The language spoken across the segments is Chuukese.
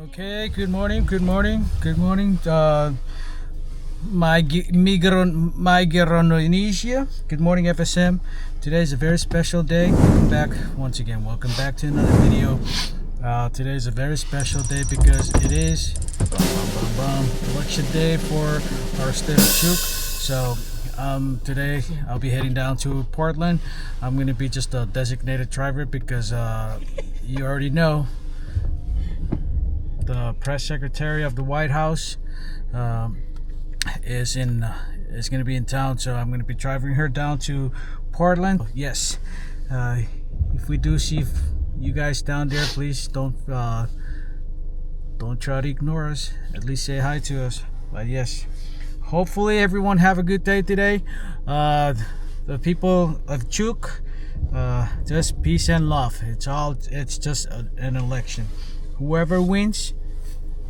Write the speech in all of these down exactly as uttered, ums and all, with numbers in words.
Okay, good morning, good morning, good morning. Uh, my Gi-, Migron-, my Girononesia. Good morning, F S M. Today is a very special day. Welcome back once again. Welcome back to another video. Uh, today is a very special day because it is, bum, bum, bum, bum, election day for our state of Chuuk. So, um, today I'll be heading down to Portland. I'm gonna be just a designated driver because, uh, you already know the press secretary of the White House, um, is in, uh, is gonna be in town, so I'm gonna be driving her down to Portland. Yes, uh, if we do see f-, you guys down there, please don't, uh, don't try to ignore us. At least say hi to us. But yes, hopefully everyone have a good day today. Uh, the people of Chuuk, uh, just peace and love. It's all, it's just a, an election. Whoever wins,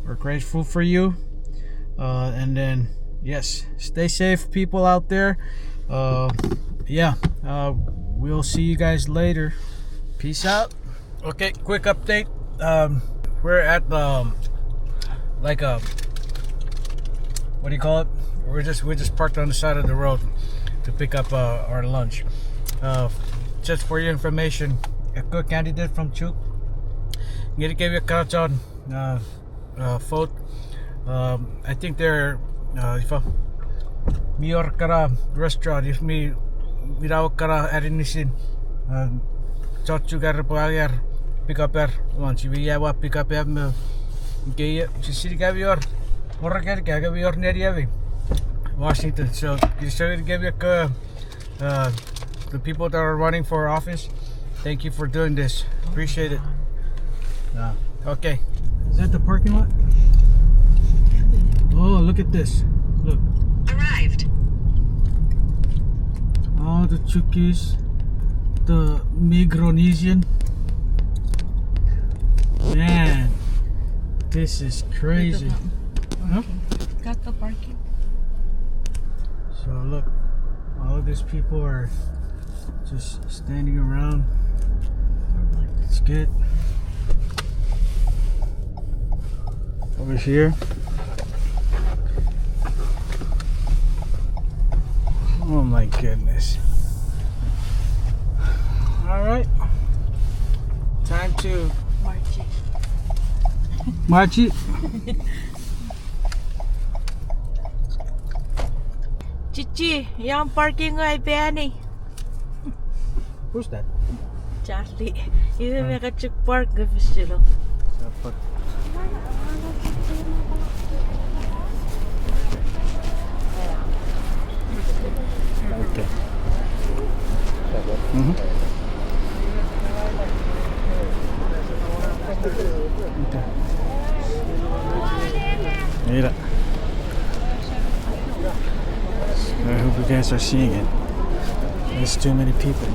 we're grateful for you. Uh, and then, yes, stay safe, people out there. Uh, yeah, uh, we'll see you guys later. Peace out. Okay, quick update. Um, we're at, um, like a, what do you call it? We're just, we're just parked on the side of the road to pick up, uh, our lunch. Uh, just for your information, a good candidate from Chuuk. Ngeni kemi a kara chon, uh, uh, vote. Um, I think they're, uh, if, uh, mi wor kana restaurant, if mi, mi wor kana aninisin, uh, chon Chuuk ar repwe angei ar pick up ar lunch. Iwe ia ua pick up am, uh, ikei, sisini kami wor, wor kan kami wor neni ami Washington. So, kinisou ngeni kemi ekkewe, uh, the people that are running for office, thank you for doing this. Appreciate it. Uh, okay. Is that the parking lot? Oh, look at this. Look. Arrived. All the Chuukese, the Migronesian. Man, this is crazy. Huh? Got the parking. So look, all of these people are just standing around. It's good. Over here. Oh my goodness. All right. Time to march it. March it. Chichi, ion parking ai pani. Who's that? Charlie. Iwe me kachuk park nge fisilo. Okay. Mm-hmm. Okay. Mira. I hope you guys are seeing it. There's too many people.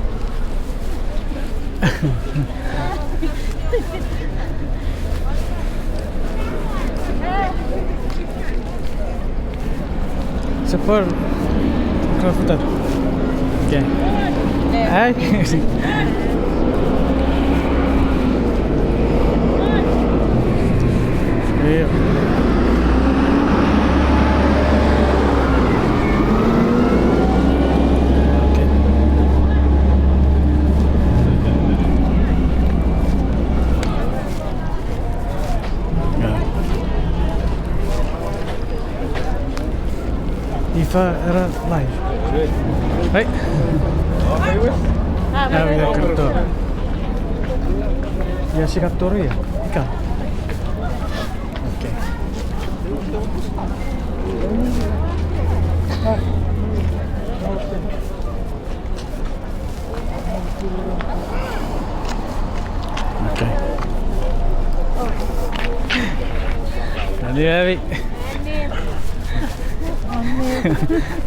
Support. Kafta. Okay. Hi. Yeah. Okay. Yeah. Ifa era live. Hey. Ah, we are Katoria. Ya, si Katoria. Ika. Okay. Okay. Ani, ani.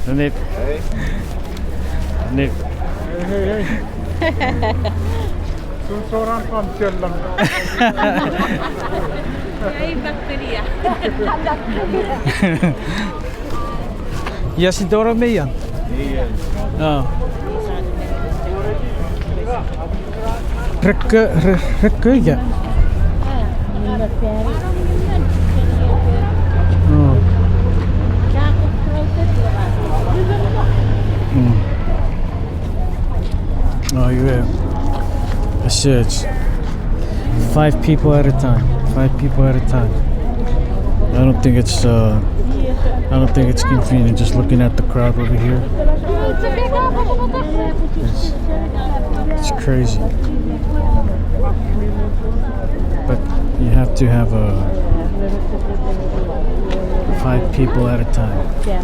Ani. Ani. Hey, hey, hey. Sun soran pam chellam. Ei, bakteria. Ia si Dora me ian. Oh. Rekke, re-, rekke ia. So it's five people at a time. Five people at a time. I don't think it's, uh, I don't think it's convenient just looking at the crowd over here. It's, it's crazy. But you have to have, uh, five people at a time. Yeah,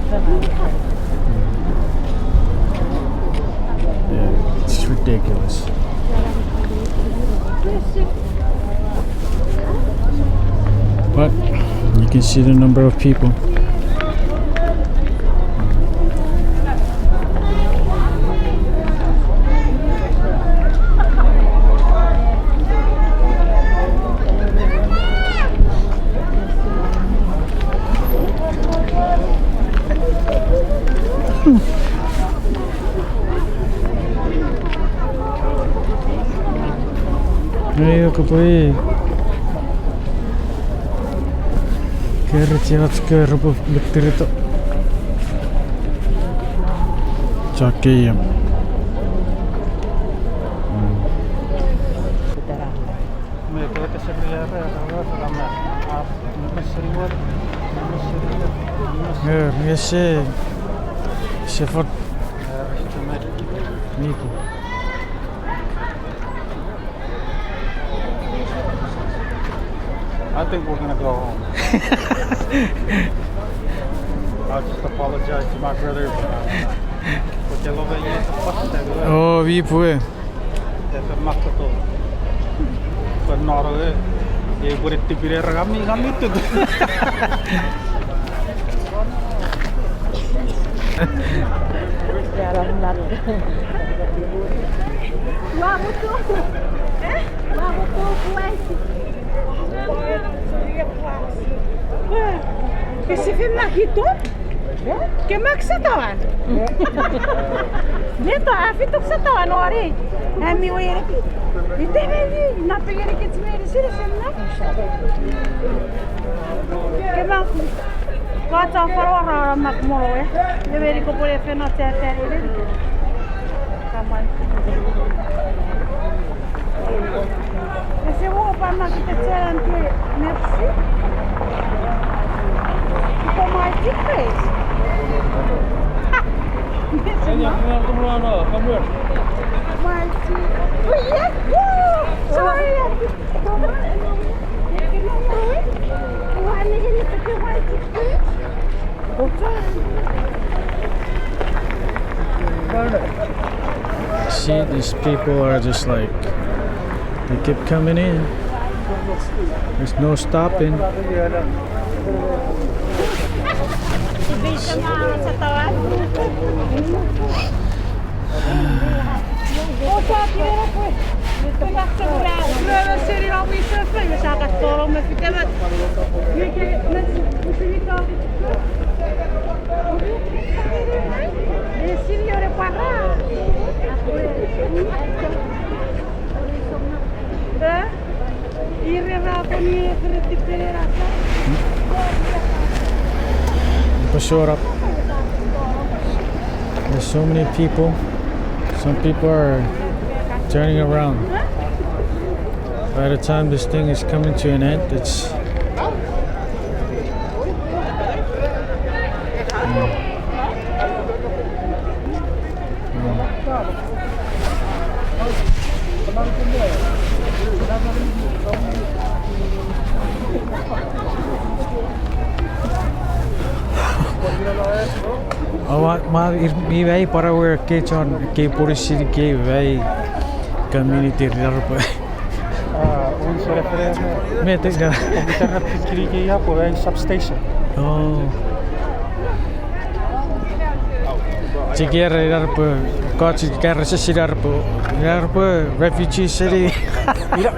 it's ridiculous. But you can see the number of people. Ei, kopwe. Kere chiach kere po mitirito. Chakeyem. Mm. Eh, ese, ese fot. Niki. I think we're gonna go home. I'll just apologize to my brother. Oh, vi pwe. Efe makkoto. Fanaro e. E pwene tipire ra kami, kami tut. Ua mutu. Eh? Ua mutu kuaisi. Ke sifin makito? Ke mak setawan? Neto, a fituk setawan ori. Ami weri. Ite neni, napengeni kich meni siri sen mak. Ke mak. Kocha faro ra mak moro e. Ye meni kopwe feno tete. Kaman. Ese mo pa makita cheran ke nepsi. Iko mighty face. Mighty. Oh, yes. Woo! Sorry. Why did you look at the mighty face? See, these people are just like, they keep coming in. There's no stopping. But shut up. There's so many people. Some people are turning around. By the time this thing is coming to an end, it's Aua, ma, ir, mi wai para wer ke chon, ke polisi ke wai community rirarpe. Ah, un sere fere. Me te ka. Computer na pikiri ke ya po wai substation. Oh. Chikera irarpe, kochi kera sesi irarpe, irarpe refugee city. Ira.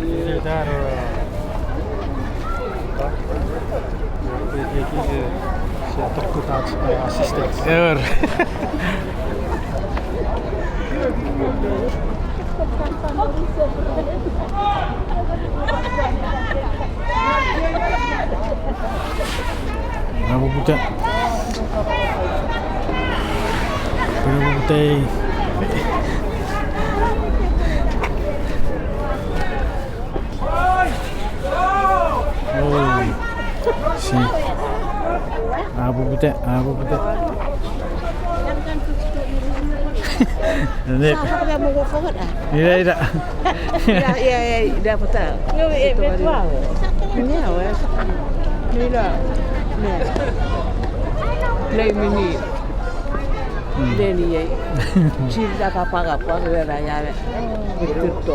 Either that or, uh, huh? Irarpe kiki, uh, sia tokutach, uh, assistance. Ewer. Ina poputa. Ina poputa ei. Puputa, a, puputa. Ne. Ira, ira. Ira, ira, ira, puta. Ira, ira. Nei mini. Leni ei. Sir da kapanga panga era yare. Tutto.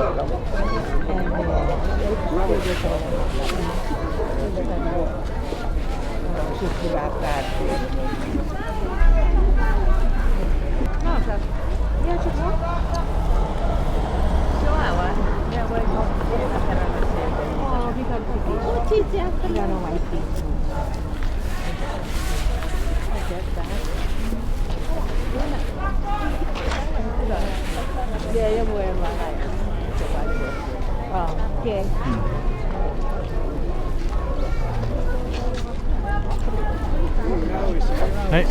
Hei.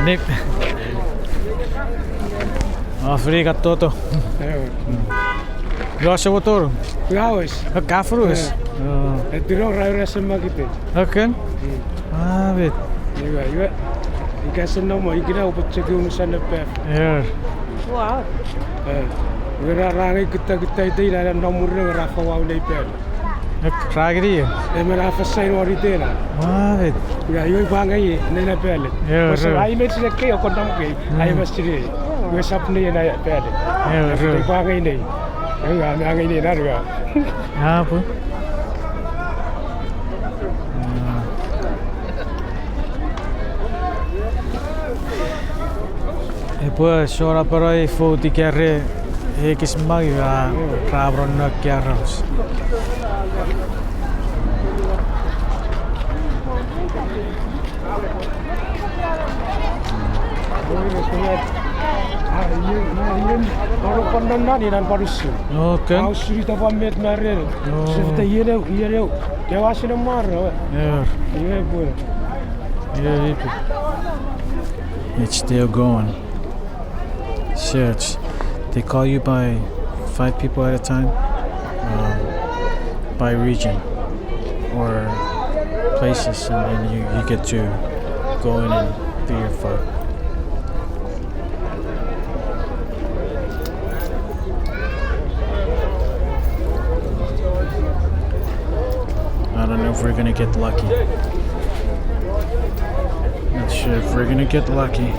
Nip. A, fri kattoto. Ewe. Ua sewotor. Ua wes. Ka furus. Etino ra ura se makite. Oken. A, bet. Iwe, iwe. Ika se nomo, ikina upwe cheki unusan ne pef. Ewer. Wow. E, iwe ra, ra angei kutta, kutta ite ina, ina nomure ra fowau nei pef. Ek, ra angei ie. E, me ra fasain wari tena. Wow. Iwe, iwe pwe angei nei na pef. Ewer. Pwe sa, ai met sine kei, okon nam kei. Ai met sine. Iwe sap nei na pef. Ewer. Iwe pwe angei nei. Ewer, angei nei na, ewer. A, pwe. Epwe sona pano ei fouti kare ekis magi a rabron no kiaros. Aro pon non nani nan panusu. Okay. Au suri tapwa met marere. Oh. Suri ta ieneu, ieneu. Kewa sine maro. Yeah. Iwe pwe. Yeah, ipu. It's still going. Search. They call you by five people at a time, um, by region or places, and then you, you get to go in and do your fight. I don't know if we're gonna get lucky. Not sure if we're gonna get lucky.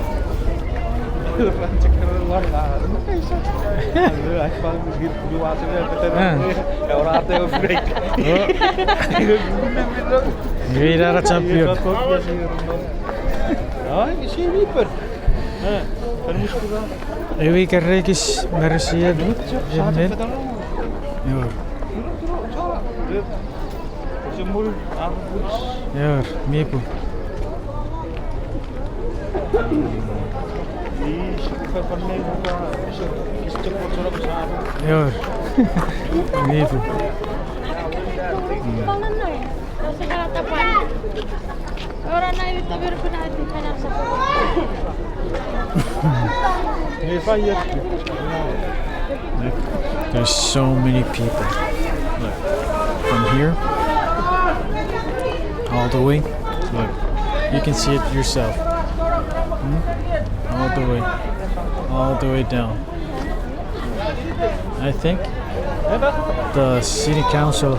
Iwe ina ra champion. Ewe kerekis merisian. Amen. Ewer. Ewer, mi pung. Ewer. Mi pung. There's so many people. Look, from here all the way. Look, you can see it yourself. Hmm? All the way, all the way down. I think the city council.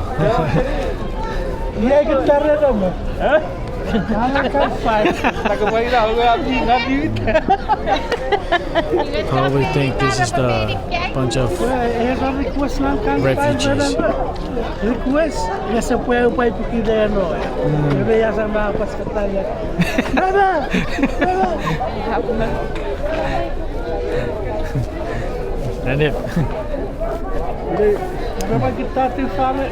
Probably think this is the bunch of refugees. Request, ya se pwe pwe piki de no. Mm. Ebe ya sa ma pas katanya. Baba, baba. Anip. Baba kita tu fare.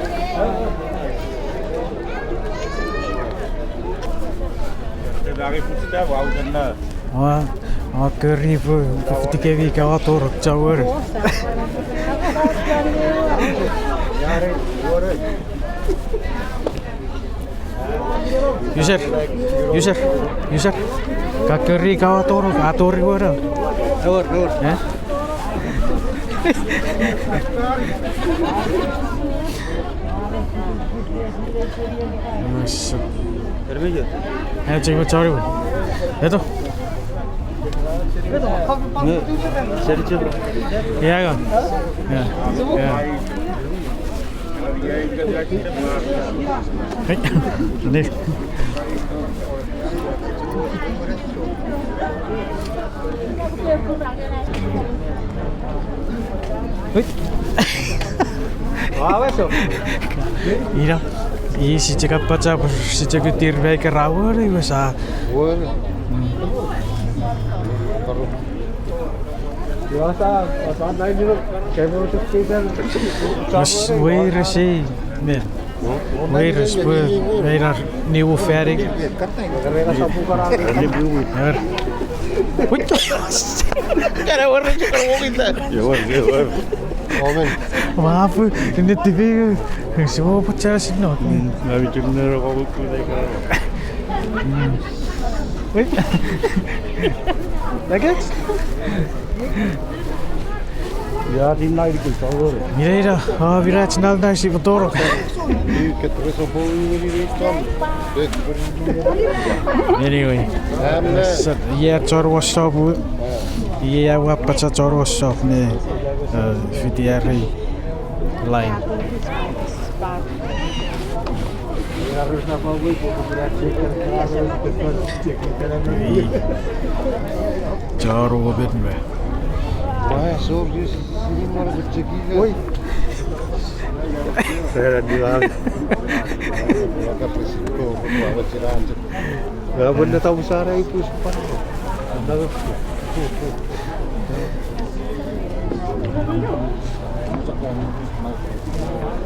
Ua, ua kori fu, fu fiti kemi ka ua torok chauer. User, user, user. Ka kori ka ua torok, a tori wora. Ewor, ewor. Eh? Ese. Ese, chok me chori. Eto. Ia, ia. Ia. Ia. Hei. Ni. Ui. Wow, eso. Ina, i si chok apacha, pwe si chok utir me ika ra wor, iwe sa. Wor. Mm. Mas weires ei, men. Weires pwe meinar nimu fani. Ewer. Wait. Kana wor chok wokita. Ewer, ewer. Amen. Mapu, ini tibi. Siwo pachara sinno. Mm, nami chok nero ko kuku deka. Mm. Wait. Like it? Ia, di nai di kuta wore. Mira, mira, a, mira, it's not nice, even toro. Anyway. Amen. So, ia, chor was shop. Ia, wa pacha chor was shop ne, uh, fiti ari line. Ei. Chor wobin me. Oi. Era ni lang. Wa ka pwe siko, wa ka pwe sirang. Nga pwe na tamusara ipus pano. Nga pwe.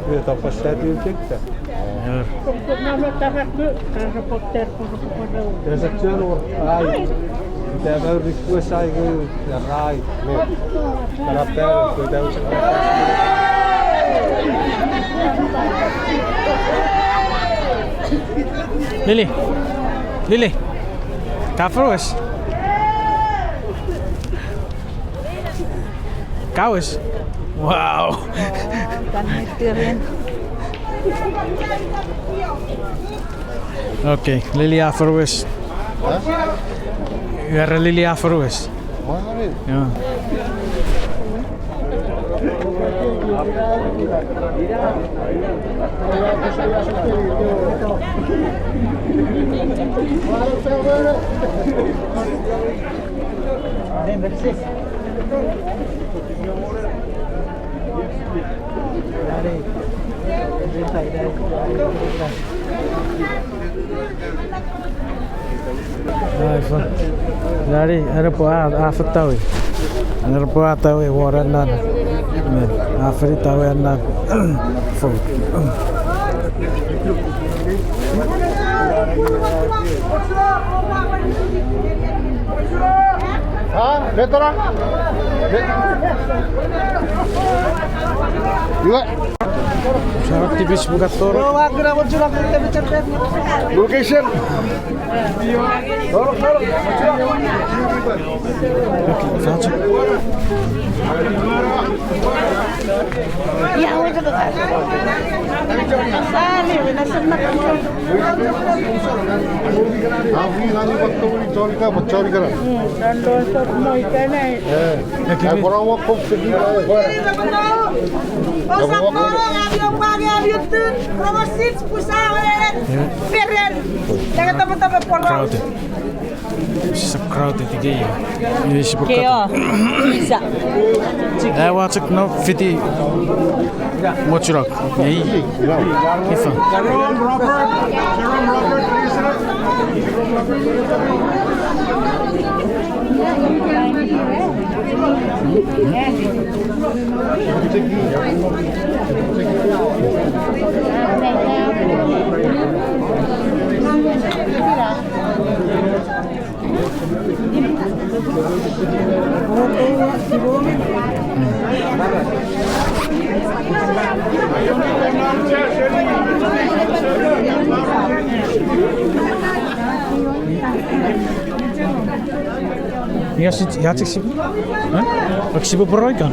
Ia, tapasa tiu kekka. Ia. Ia, sa chalo, ai. Ita mau request ai ke, ia, rai. Lili. Lili. Ka frois. Kawes. Wow. Kan mitirin. Okay, Lili a frois. Huh? Era Lili a frois. Wow. Yeah. Ai, fa. Nari, era pwe a, a fatawi. Era pwe a tawi wor anan. Men, a feri tawi anan. Fo. Ah, betora. Be-, iwe. Sa tipis bukatora. Location. Crowded. It's so crowded today. Yes, keo. Isa. Ai, wa chok no fiti. Mochurok. Ei. Ifa. Jerome Robert. Jerome Robert, please. Ia, sit, ia, chik sip. Hah? Ak sip poroikan.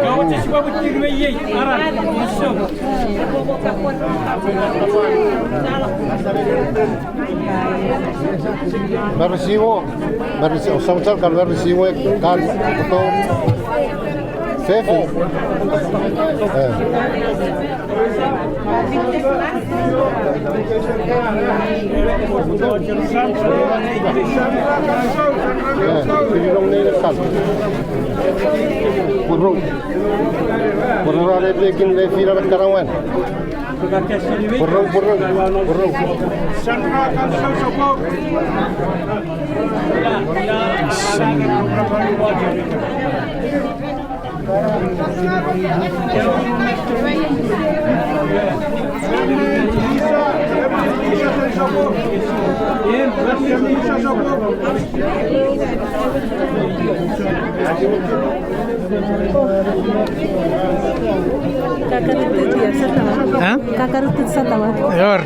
Kamoch sipwe muttir me iei, aran, iso. Merisiwo, merisiwo, samsam kan merisiwo kan koto. Fefe. Eh. Eh, pidinong nein kan. Purung. Purung are pekin le fina me karawan. Purung, purung, purung. Kakarutiti satawa. Ha? Kakarutiti satawa. Yor.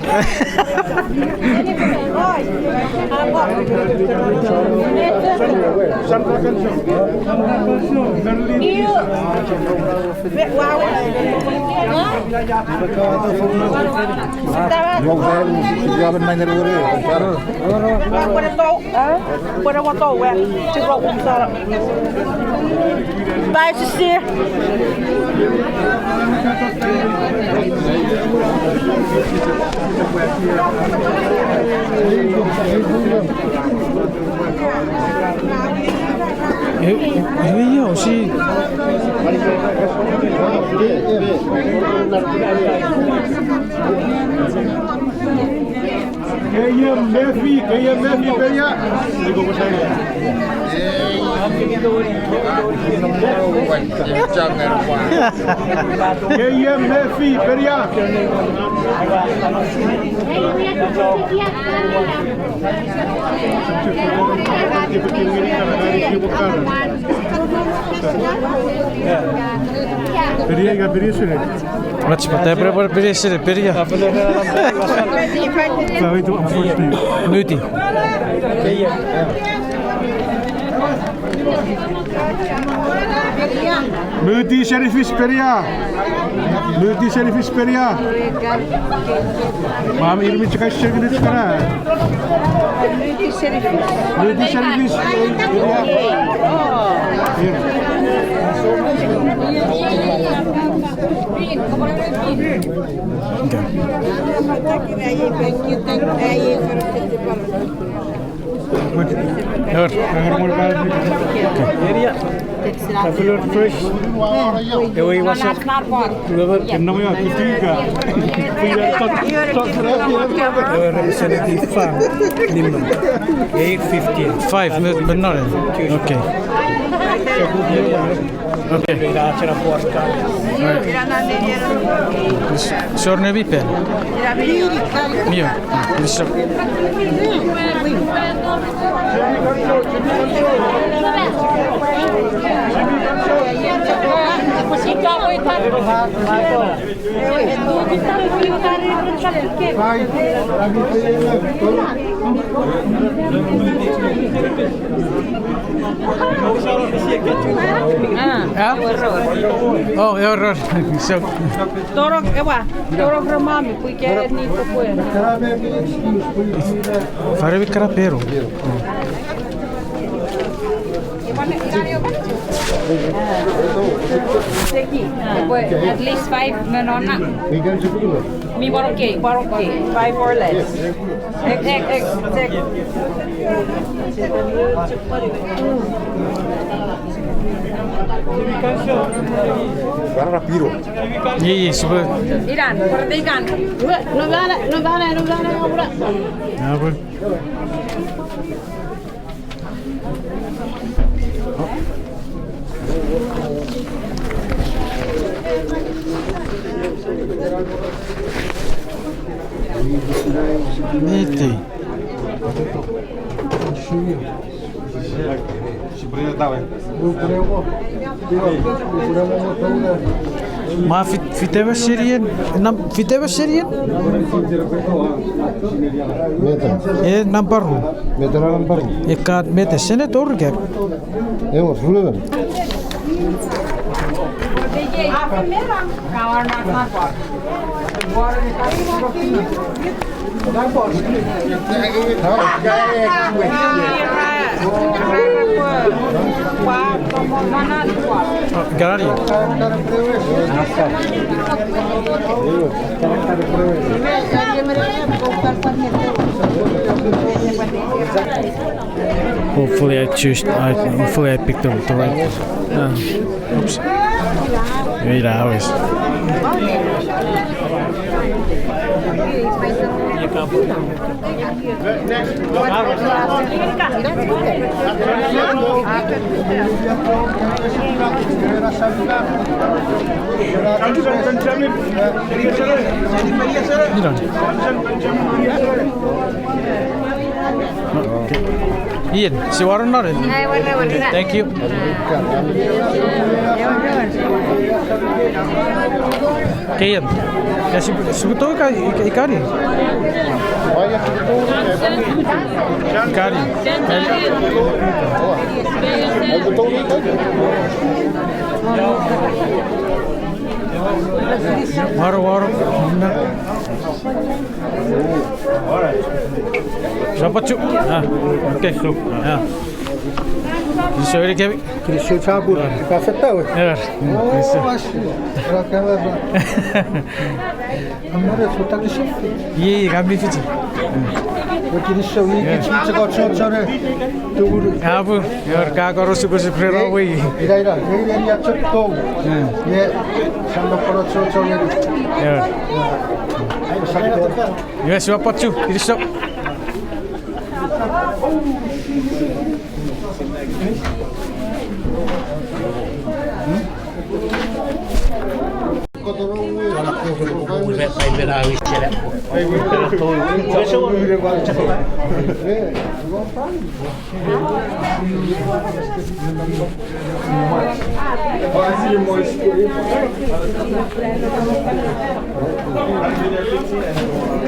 Bai sisi. E, e, io, si. K M Murphy, K M Murphy, Peria. K M Murphy, Peria. Peria, ika Peria sere. Ach pata epwe pwan Peria sere, Peria. Sorry to unfortunate. Muti. Muti Shellfish Peria. Muti Shellfish Peria. Mam irmi chika shekini chikana. Muti Shellfish Peria. Ewer, ewer, ewer, ewer. Ewer fresh. Ewe iwa sa. Ewer. Ewer representative fan. Nimon. Eight fifteen. Five, but, but not in. Okay. Okay. Sor nemi pen. Mio. Sor. Ah. Oh, ewer. So. Torok, ewa, torok re mami, pwe ika ni kopwe. Fare mi kana pero. Seki, epwe at least five me non na. Mi pwan okay, pwan okay. Five or less. Ek, ek, ek, ek. Bara piro. Ye, ye, super. Iran, pwara te ikan. No bana, no bana, no bana, no bana. Ya, pues. Mete. Ma fit-, fitewe serien, nam fitewe serien? Meta. E nampa ru. Meta nampa ru. E ka meta senator ke. Ewer, rulemen. Gari. Hopefully I choose, I, hopefully I picked the, the right. Uh, oops. Wait, I always. Ian, si waron non. Thank you. Ke Ian, ya si, si kuto ka, i-, ikari. Ikari. Waro, waro. Sapachu. Ah, okay, so, ah. Kinisou ngeni kemi. Kinisou chapur. Ka fetawe. Ewer. Kinisou. Amore fota kinisou. Ye, ka mi fiti. Kinisou, kinisou ka chochore. Apu, ewer ka koro suko sipre rawe. Ira, ira, ira, ira, chok to. Ye, sando koro chochore. Ewer. Iwe, sipwe pwan chu, kinisou.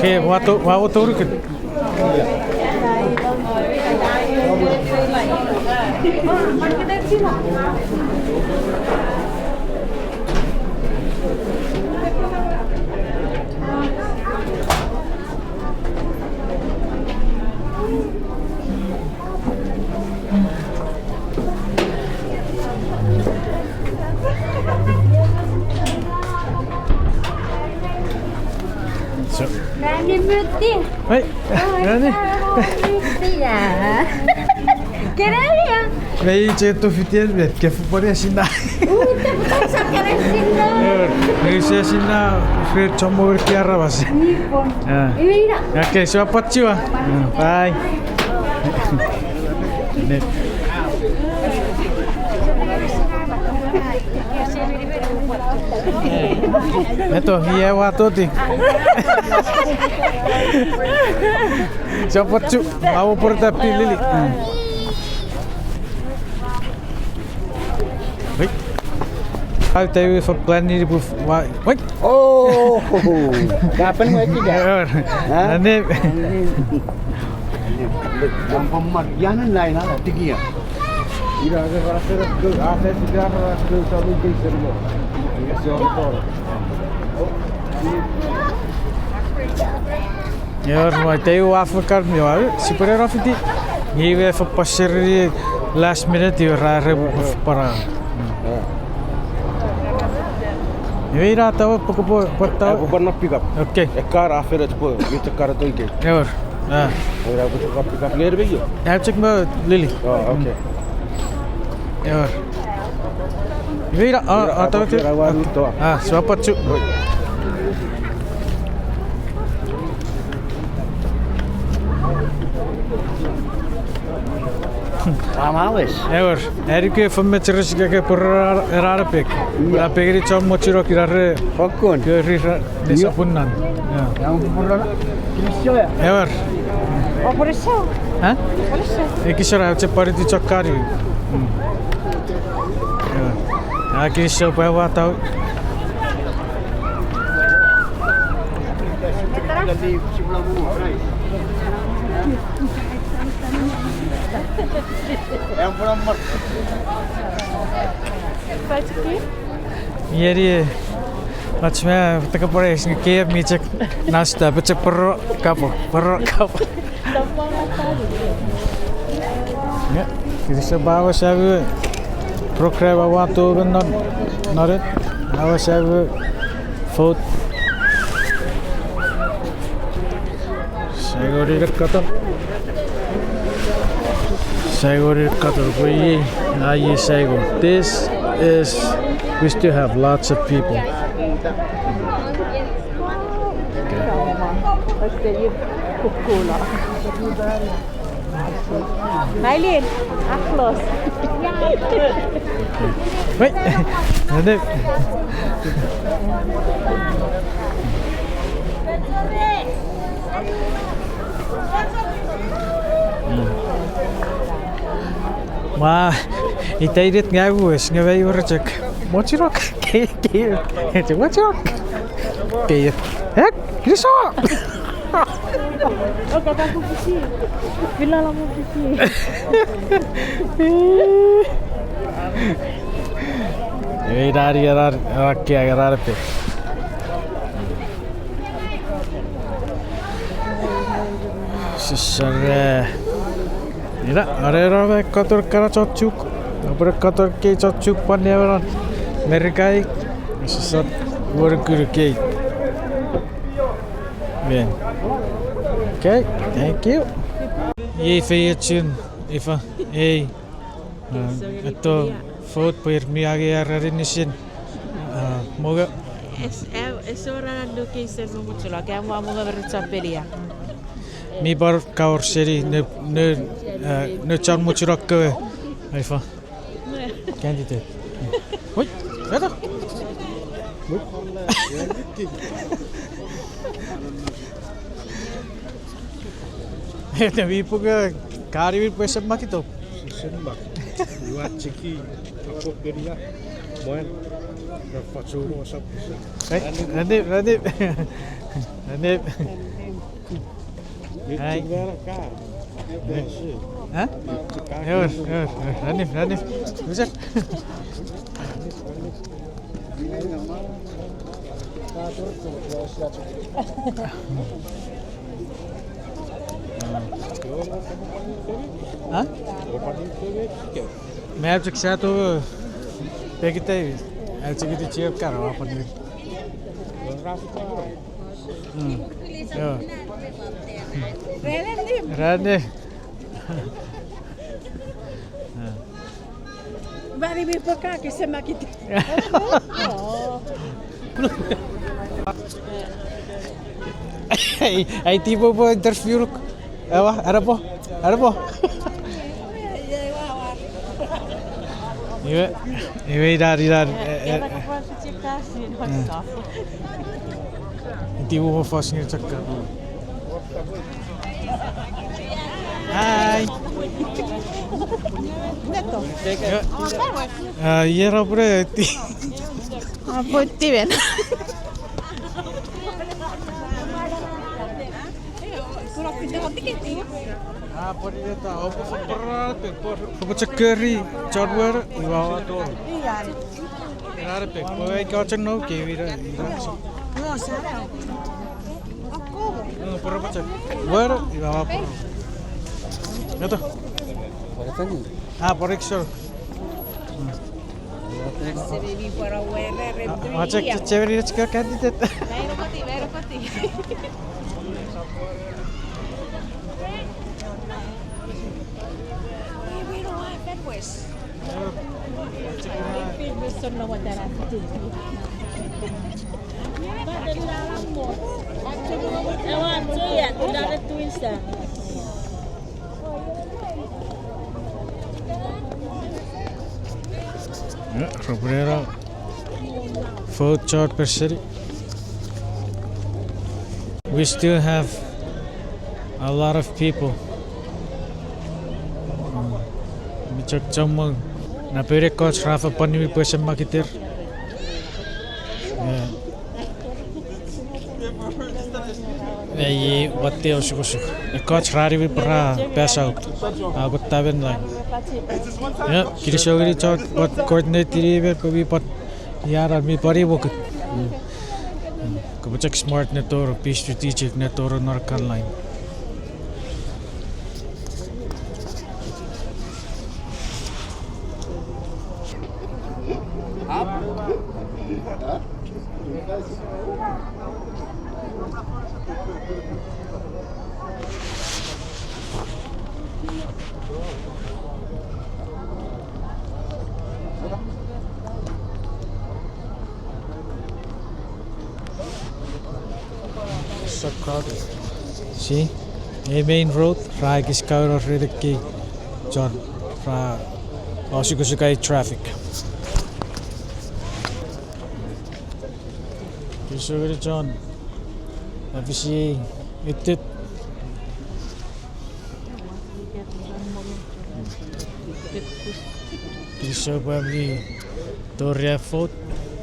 Ke, ua to-, ua uotou nukun. So. Nani muti? Hei, oh, nani? Muti ya. Kerelia. Mei che tufitian met ke fupone sinna. Ute puta sakare sinna. Use sinna, fred chomo wer kiara basi. Nippon. Ah. Ira. Okay, so apachua. Bye. Eto, ia ua toti. Siapachu, awo porta pilili. Wait. Au tewe for plan ni bu wa-, wait. Oh, kapen wait ya. Ane. Kampomar, yanen lain a tikia. Ira ke karaser ke, a, ke sika karaser ke salu ke sermo. Yes, yo, to. Ewer, mwa, tei ua fukar mi ua, sipwene no fiti. Nge iwe fopaseri last minute iwe ra re fopara. Iwe ina tawa poko po, po tawa. Poko no pick up. Okay. Ekar a fere po, mi te kar to ike. Ewer. Ah. Ora poko pick up ngere beyo. Ya check mo Lily. Oh, okay. Ewer. Iwe ina, ah, ah, tawa te. Ah, so apachu. Ewer, erike fo mecheres keke poro erara pek. Ura pekeni chon mochiro kinare. Fokkun. Ke rira, ne sapunnan. Ya. Ewer. Ha? Ekisera, che pariti chokari. Hmm. Ewer. A kinisou pwe ua tau. Ieri, mach me, teka pore, singe ke mi chek, nasta, pe chek poro, kapo, poro, kapo. Nge, kinisou pwe aua sawe program aua tuben non, non it, aua sawe vote. Saigor ire katon. Saigor ire katon, pwe iei, a iei saigor. This is, we still have lots of people. Okay. Mailin, aklos. Wait. Ade. Wa, ita irit ngai wes, nge wei wor chok. Mochirok. Ke, ke, ke, mochirok. Ke, ek, kinisou. Oke, ta ku pisi. Bila la mo pisi. Ei, nani, nani, nani, nani, nani, pe. Sisere. Ina, are ra me katon kana chochuk. Apore katon kei chochuk pwan nemenon. Merikai. Sisat wor kuru kei. Bien. Okay, thank you. Iei feiochun, ifa, ei. Uh, eto, vote pwe ir mi angei ar aninisin. Uh, moga. Yes, uh, Ese wor an location me muchulok, am wa mongo meren chapel ia. Mi pwan kawor seni ne, ne, eh, ne chon muchulok kewe. Aifa. Candidate. Wait, reta. Ete mi puke kari mi pwe se makito. Se mak. Iwa chiki. Ako peria. Mwen. Rafachu mo sap. Eh, rani, rani. Rani. Ai. Ha? Ewer, ewer, ewer. Rani, rani. User. Ha? Me a chok sato pekitei. A chok iti chief karo apa ni. Mm. Io. Rani. Rani. Ah. Bari mi pwe ka kese makit. Ai, ai tipo po interview ruk. Ewa, arapo, arapo. Iwe, iwe inan, inan, eh, eh, eh. Iti mo fos ngeni chakka. Hi. Ah, iera pure ti. Ah, pwe ti ben. Ah, pori eta, opo fo pora te, por, opo chakeri, chon were, iwa wa tor. Era te, pwe ai ka chen no, ke wira, wira. No, poro pachak. Were, iwa wa poro. Eto. Ah, poro ikso. Machak chechemeni chika candidate. Yeah, Roberto. Vote chart per city. We still have a lot of people. Mm. Mi chok chommong. Napere koch rafa pwan niwi pwesen makiter. Yeah. Ei, watte osukosuk. Ekkoch ra niwin pwe ra pass out. A, kutta men lang. Io, kinisou ngeni chon, pwan coordinate ngeni men pwe mi pwan, ia ra mi pwan imwokut. Mm. Mm. Kopwe chok smart ne toro, be strategic ne toro non kan line. So crowded. See? Ei main road, ra ekis kawe no ren ekkei chon, ra osukosuk ai traffic. Kinisou ngeni chon, A B C A, itit. Kinisou pwe mi tori a vote,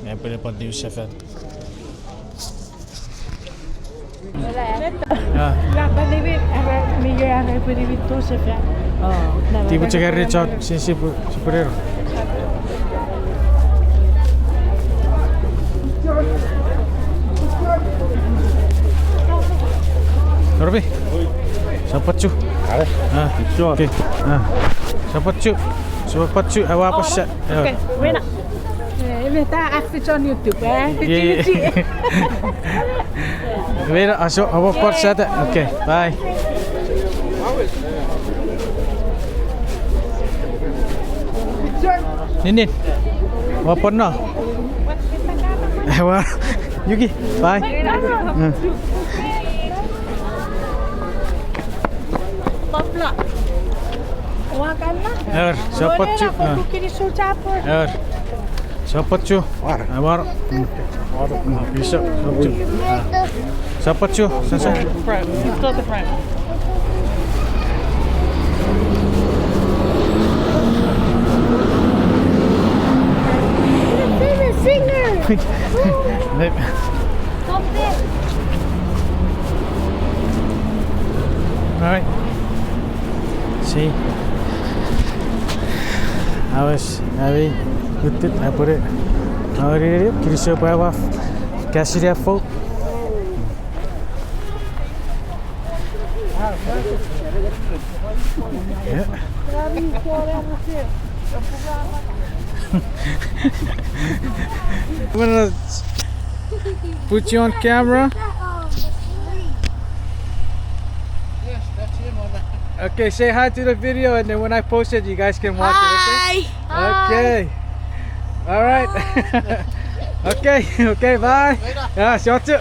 nge pwene pwan niwin sefan. Ah. Tipo chok Richard, si, si pu-, si purero. Norbi. Sapachu. Are. Ah. Sure. Okay. Ah. Sapachu. Sapachu, awa pasa. Okay. Wena. Eh, ime ta outfit on YouTube, eh? Ye, ye. Wena, aso, awa pasa ta. Okay, bye. Ninin. Wa pon no. Wa. Yuki, bye. Ewer, sopwot chu. Ewer, sopwot chu. Amar. Sopwot chu. Sasa. Front. Let's go to the front. You're a famous singer. All right. See. I was, I mean, with it, I put it. I already, kinisou pwe aua kasini a fou. Yeah. I'm gonna put you on camera. Okay, say hi to the video, and then when I post it, you guys can watch it, okay? Hi. Okay. All right. Okay, okay, bye. Later. Yeah, sure too.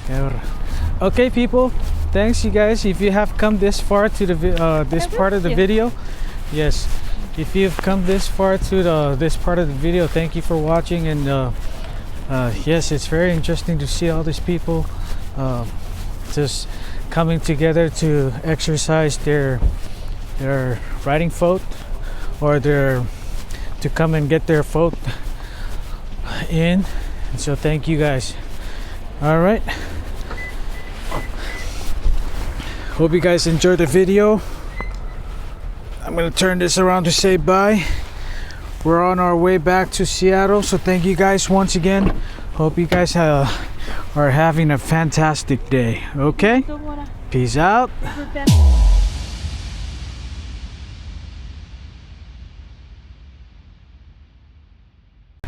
Camera. Okay, people, thanks you guys. If you have come this far to the vi- uh, this part of the video, yes. If you've come this far to the this part of the video, thank you for watching. And uh, uh, yes, it's very interesting to see all these people uh, just coming together to exercise their their riding foot or their to come and get their foot in. So thank you guys. All right. Hope you guys enjoyed the video. I'm gonna turn this around to say bye. We're on our way back to Seattle, so thank you guys once again. Hope you guys uh, are having a fantastic day, okay? Peace out.